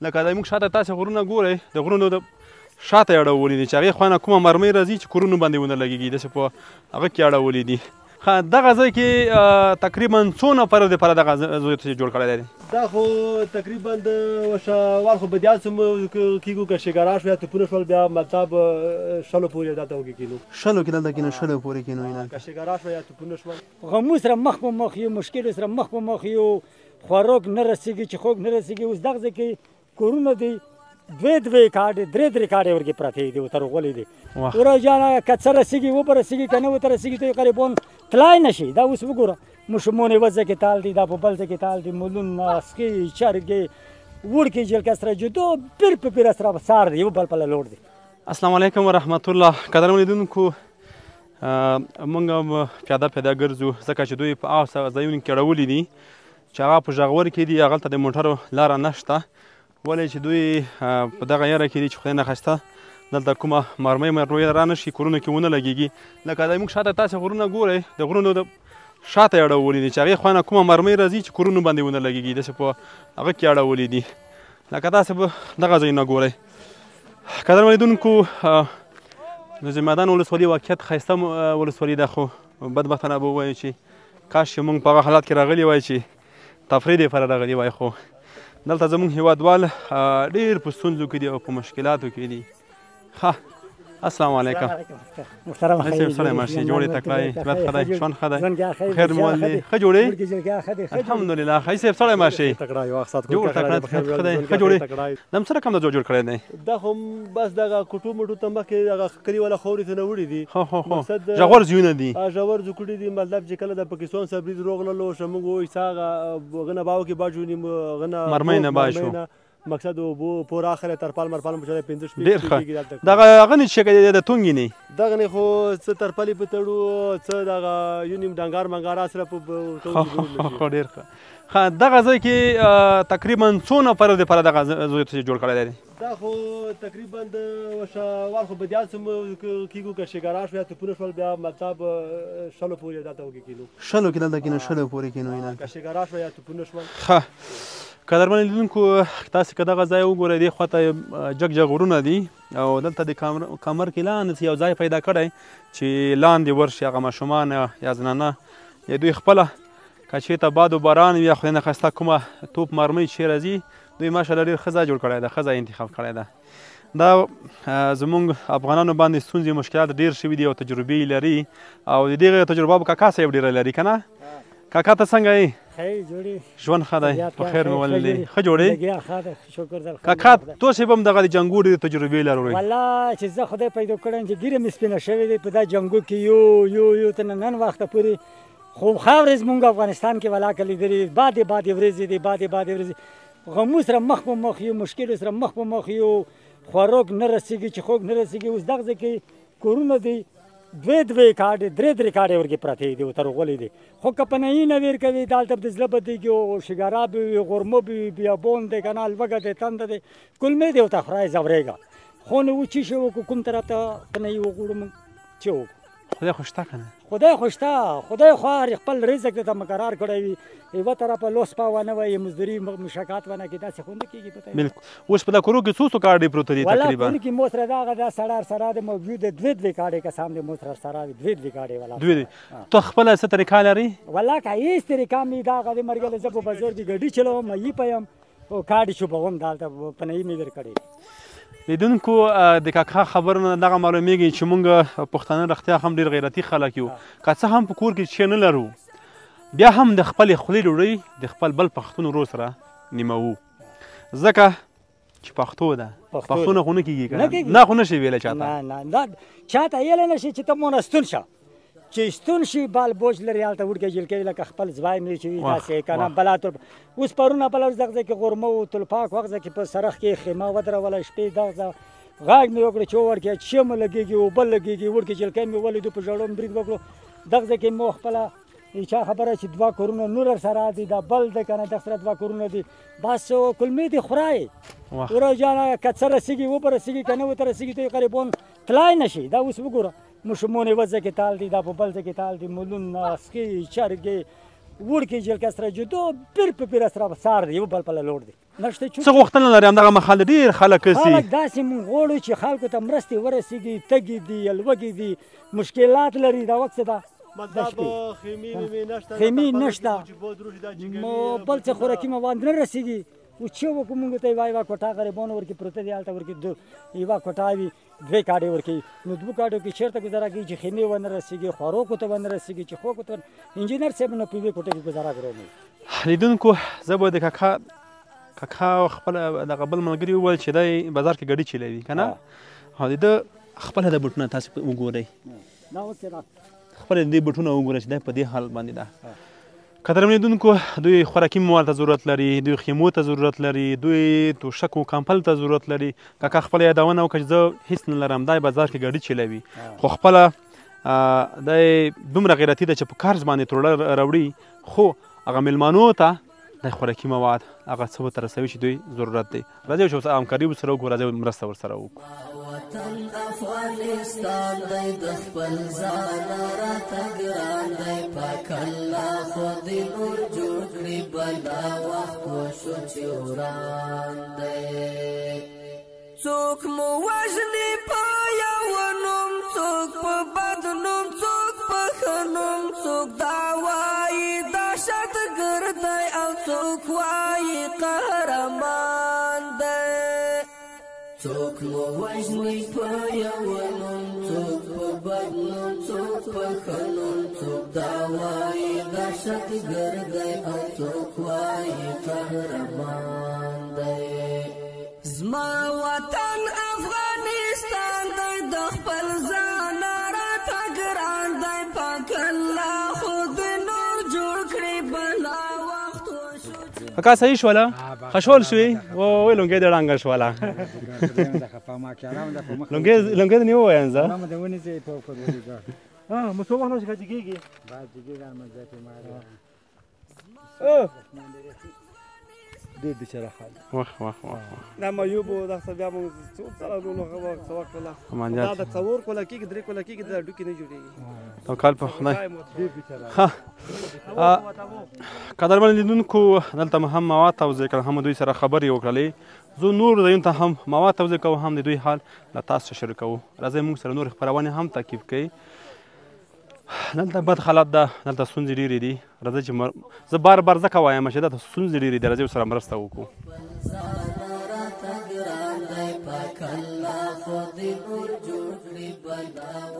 لکه دا موږ شاته تاسې غرونه ګورئ، د غرونو د شاته یې اړولي دي چې هغې خوا نه کومه مرمۍ راځي چې کورونو باندې ونه لګېږي، داسې په هغه کې اړولي دي. دغه ځای کې تقریبا څو نفرو دپاره دغه ځای ته جوړ کړی دی؟ دا خو تقریبا د وشوال خو به دیا څه کېږو، که شګارا شو یا توپونه شول بیا مطلب شلو پورې دلته وکې کېنو. شلو کې دلته کېنو، شلو پورې کېنو. که شګارا شو یا توپونه شول. غمو سره مخ په مخ یو، مشکل سره مخ په مخ یو، خوراک نه رسېږي چې خوږ نه رسېږي. اوس دغه ځای کې کورونه دي دوې دوې کاډې، درې درې کاډې ورکې پرتې دي، ورته غولې دي. وروره جانه که څه رسېږي وبه رسېږي، که نه ورته رسېږي ته قریبان تلای نه شي. دا اوس وګوره ماشومان یې یوه ځای کې تال دي، دا په بل ځای کې تال دي، مولونه، سخې، چرګې، وړکې جلکه سره جدو پیر په پیر سره څار دی، یو بل پله لوړ دی. السلام علیکم ورحمت الله. قدرمن لیدونکو، موږ پیاده پیاده ګرځو ځکه چې دوی په هغه ځایونو کې اړولي دي چې هغه په ژغور کې دي، هغلته د موټرو لاره نشته، ولې چې دوی په دغه یاره کې دي چې خدای نخواسته دلته کومه مرمۍ مرمۍ رانه شي، کورونو کې ونه لګېږي. لکه دا موږ شاته تاسې غرونه ګورئ، د غرونو د شاته یې اړولي دي چې هغې خوا نه کومه مرمۍ راځي چې کورونو باندې ونه لګېږي، داسې په هغه کې اړولي دي. لکه تاسې به دغه ځایونه ګورئ. قدرمن لیدونکو، د زمادان ولسوالي واقعیت ښایسته ولسوالي ده، خو بدبختانه به ووایو چې کاش چې موږ په هغه حالت کې راغلي وای چې تفریح دپاره راغلي وای، خو دلته زموږ هیوادوال ډېر په ستونزو کې دي او په مشکلاتو کې دي. ښه، السلام علیکم. محترم سړی ماشي، جوړې تکړه یې؟ طبیعت ښه دی؟ ژوند ښه دی؟ خیر مو دی؟ ښه جوړې؟ الحمدلله. ښه صاحب سړی ماشي، جوړ تکړه، طبیعت ښه دی؟ ښه جوړې؟ دا څه رقم د جوړ کړی دی؟ دا خو بس دغه کوټو موټو ته مخکې دغه کلي والا خاورې ته نه وړي دي. ښه، ژور ځایونه دي. ژور ځوکړي دي، مطلب چې کله د پاکستان سره برید روغللو شه موږ وایو چې هغه غنه باو کې باجو نیم غنه مرمۍ نه باجو مقصد اوبو پور اخره ترپال مرپال مچره 15 شپې ډېر ښه. دغه هغه نه چې د تونګې نه دغه نه خو څه ترپالې په تړو، څه دغه یو نیم ډنګار منګار سره په خو ډېر ښه. ښه، دغه ځای کې تقریبا څو نفرو دپاره دغه ځای ته جوړ کړی دی؟ دا خو تقریبا د وشوال خو به دیا څه کېږو، که شګارا شو یا توپونه شول بیا مطلب شلو پورې دلته وکې کېنو. شلو کې دلته کېنو، شلو پورې کېنو. که شګارا شو یا توپونه شول. ښه، قدرمن لیدونکو، تاسې که دغه ځای وګورئ، دې خوا ته جګ جګ غرونه دي او دلته د کمر کې لاندې یو ځای پیدا کړی چې لاندې ورشي هغه ماشومان یا زنانه یا دوی خپله که چېرته باد و باران وي یا خدای نخواسته کومه توپ مرمۍ چې راځي، دوی ماشاءالله ډېر ښه ځای جوړ کړی ده، ښه ځای انتخاب کړی ده. دا زمونږ افغانانو باندې ستونزې مشکلات ډېر شوي دي او تجربې یې لري، او د دغه تجربه به کاکا صاحب ډېره لري که نه؟ کاکا ته څنګه یې؟ ښه جوړې؟ ژوند ښه دی؟ په خیر مې ولې؟ ښه جوړې؟ شکر دی. کاکا تاسې به هم دغه د جنګو ډېرې تجربې لرئ. والله چې زه خدای پیدا کړم چې ږیره مې سپینه شوې دی په دا جنګو کې یو یو یو تر نن وخته پورې خو ښه ورځ مونږ افغانستان کې ولاکه لیدلې، بادې بادې ورځې دي، بادې بادې ورځې، غمو سره مخ په مخ یو، مشکل سره مخ په مخ یو، خوراک نه رسېږي چې خوږ نه رسېږي. اوس دغه ځای کې کورونه دي دوې دوې کاډې، درې درې کاډې ورکې پرتې دي، ورته غولې دي، خو که په نهي نه ویر کوي دلته به د زړه بدېږي او شګارا به وي، غرمه به وي، بیابان دی که نه، لوږه دی، تنده دی، کولمې دی ورته خدای ځورېږه. خو نو و چې شي وکړو، کوم طرف ته په نهي وغواړو موږ چې وکړو؟ خدای خو شته که نه؟ خدای خو شته، خدای خو هر خپل رزق ته مقرر کړی وي، یوه طرفه لوس پا ونه وایي، مزدوري مشکات ونه کړي، داسې خو نه کېږي په بالکل. اوس په دا کورو کې څو څو کاډې پروته دي تقریبا؟ والله کور کې مو سره دغه دا سړی سره د موجود دوې دوې کاډې کسان دي، مو سره سره دي دوې دوې کاډې. والله دوې دوې. ته خپله څه طریقه لرې؟ والله که هېڅ طریقه مې دغه د مرګ له زه په بازار کې ګاډي چلوم، یي پیم او کاډې چوبوم، دلته په نهي مې درکړې. لیدونکو، د کاکا خبرو نه دغه معلومیږي چې مونږ پښتانه رښتیا هم ډېر غیرتي خلک یو، که څه هم په کور کې شی نه لرو، بیا هم د خپلې خولې ډوډۍ د خپل بل پښتون ورور سره نیموو، ځکه چې پښتو ده. پښتو نه خو نه کېږي که نه، خو نه شي ویلی چاته. نه نه، دا چاته ویلی نه شي چې ته مونه ستون شه، چې ستون شي بال بوج لري هلته وړوکی جلکۍ لکه خپل ځوی مې چې وي داسې که نه بلا تر اوس پرونه بله ورځ دغه ځای کې غرمه و، تلپاک وخت ځای کې په سرخ کې خیمه ودروله، شپې دغه ځای غږ مې وکړو چې وړکیه چې مو لګېږي، اوبه لګېږي، وړکې جلکۍ مې ولیدو، په ژړو مې برید وکړو. دغه ځای کې مو خپله چا خبره چې دوه کورونه نور سره دي، دا بل دی که نه، دغه سره دوه کورونه دي، بس کولمې دې خورای. وروره جانه که څه رسېږي وبه رسېږي، که نه ورته رسېږي ته قریبان تلای نه شي. دا اوس وګوره ماشومان یوه ځای کې تال دي، دا په بل ځای کې تال دي، مولونه، سخې، چرګې، وړکې جلکه سره جدو پیر په پیر سره څار دی، یو بل پله لوړ دی. نشته. څه غوښتنه لرې همدغه مهال ډېر خلک سي؟ خلک داسې مونږ غواړو چې خلکو ته مرستې ورسېږي، تږي دي، لوږې دي، مشکلات لري. دا وخت څه ده؟ خیمې نشته، بل څه خوراکي مواد نه رسېږي. او چې وکړو مونږ ته یوه کوټه غریبانو ورکې پروته دي، هلته ورکې یوه کوټه وي، دوې کاډې ورکوي، نو دوو کاډو کې چېرته ګزاره کوي چې خیمې ونه رسېږي، خوراکو ته ونه رسېږي، چې خوراکو ته انجینر صاحب نو په یوې کوټې کې ګزاره ګرانوي. لیدونکو زه به د کاکا کاکا خپل دغه بل ملګري وویل چې دی بازار کې ګاډي چلوي که نه، او د ده خپله د بوټونه تاسې وګورئ، خپله د دې بوټونه وګورئ چې دی په دې حال باندې ده. قدرمن لیدونکو دوی خوراکي مواد ته ضرورت لري، دوی خیمو ته ضرورت لري، دوی توشکو کمپل ته ضرورت لري. کاکا خپله یادونه وکړه چې زه هیڅ نه لرم، دی بازار کې ګاډي چلوي، خو خپله دی دومره غیرتي ده چې په قرض باندې تروړه راوړي، خو هغه میلمانو ته د خوراکي مواد هغه څه ورته رسوي چې دوی ضرورت دی. راځئ چې ورسره همکاري ورسره وکړو، راځئ مرسته ورسره وکړو. وطن افغانستان دی د خپل ځان راته ګران دی، پاک الله خو دې نور جوړ کړي بلا وخت وشو چې وران دی. څوک مو وژني په یو نوم، څوک په بد نوم، څوک په ښه نوم، څوک دا وایي دهشتګر دی او څوک وایي قهرمان دی. څوک مو وژني په یو نوم، څوک په بد نوم، څوک په ښه نوم، څوک دا وایي دهشتګر دی او څوک وایي قهرمان دی. زما وطن افغانستان دی د خپل ځان راته ګران دی، پاک الله خو دې نور جوړ کړي بلا وخت وشو. کاکا صحیح شوله؟ ښه شول شوې؟ وې لونګۍ دې ړنګه شوله. لونګۍ دې نه ووایم زه؟ ډېر بیچاره حال. وخ وخ وخ. دا معیوب و، دا څه بیا موږ څو ځله نور څه وکړله. دا د څلور کوله کېږي، درې کوله کېږي، دا هډوکي نه جوړېږي. توکل په خدای. ښه قدرمن لیدونکو دلته مو هم مواد توزیع کړل، هم دوی سره خبرې وکړلې. زه نور ځایونو ته هم مواد توزیع کوو، هم د دوی حال له تاسو سره شریکوو. راځئ موږ سره نورې خپرونې هم تعقیب کړئ. دلته بد حالت ده، دلته ستونزې ډېرې دي. راځئ چې زه بار بار ځکه وایم چې دلته ستونزې ډېرې دي، راځئ ورسره مرسته وکړو. پاک الله خو دې نور جوړ کړي بلا.